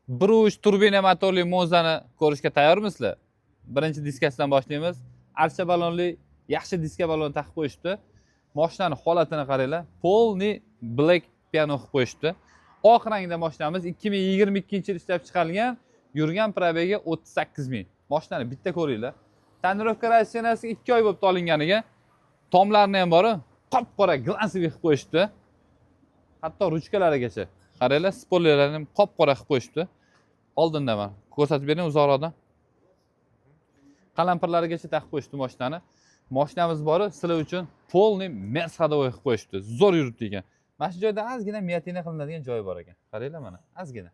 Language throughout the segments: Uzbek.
1.3 turbina motorli Monzani ko'rishga tayyormisizlar? Birinchi diskasidan boshlaymiz. Archa balonli, yaxshi diska balon taqib qo'yishibdi. Mashinani holatini qaranglar. Полный black piano qilib qo'yishibdi. Oq rangda mashinamiz 2022 yil ishlab chiqarilgan, yurgan пробег i 38 ming. Mashinani bitta ko'ringlar. Тонировка rassenasi 2 oy bo'libdi olinganiga. Tomlarini ham bori qop-qora глянцевый qilib qo'yishibdi. Hatto ruchkalarigacha. Qaranglar, spoilerlarni ham qop-qora qilib qo'yishibdi. Oldinda mana ko'rsatib bering uzoqroqdan. Qalampirlarigacha taqib qo'yishdi mashinani. Mashinamiz bori sizlar uchun полный Merc ходовой qilib qo'yishibdi. Zo'r yuribdi ekan. Mana shu joyda ozgina мятина qilinadigan joyi bor ekan. Qaranglar mana, ozgina.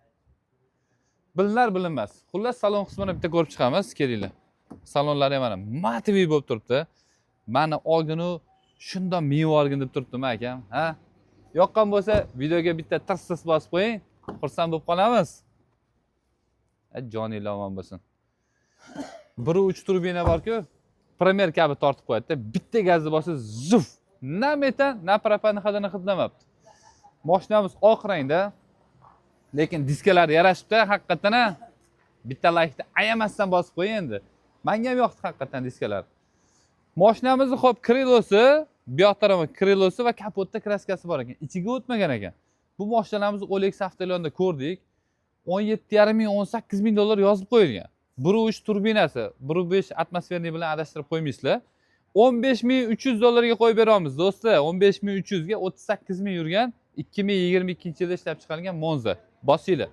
Bilinar bilinmas. Xullas, salon qismini bitta ko'rib chiqamiz, kelinglar. Salonlari ham mana матовый bo'lib turibdi. Mani olginu shundoq minib olgin deb turibdimi akam, ha? Yoqqan bo'lsa, videoga bitta tirs tirs bosib qo'ying, xursand bo'lib qolamiz. Joninglar omon bo'lsin. 1.3 turbina bor-ku, Premier kabi tortib qo'yadi-da, bitta gazni bossa zuf, na metan, na propan hidini hidlamabdi. Mashinamiz oq rangda, lekin diskalari yarashibdi, haqiqatdan ha. Bitta laykni ayamasdan bosib qo'ying endi. Menga ham yoqdi haqiqatdan diskalar. Mashinamizni xo'p крыло si, bu yoq tarafi крыло si va kapotda краска si bor ekan. Ichiga o'tmagan ekan. Bu mashinalarimizni OLX avtosalonda ko'rdik. 17,5 ming, 18 ming dollar yozib qo'yilgan. 1.3 turbinasi, 1.5 атмосферный bilan adashtirib qo'ymaysizlar. 15 300 dollarga qo'yib beramiz, do'stlar. 15 300 ga 38 ming yurgan 2022 yilda ishlab chiqarilgan Monza. Bosinglar.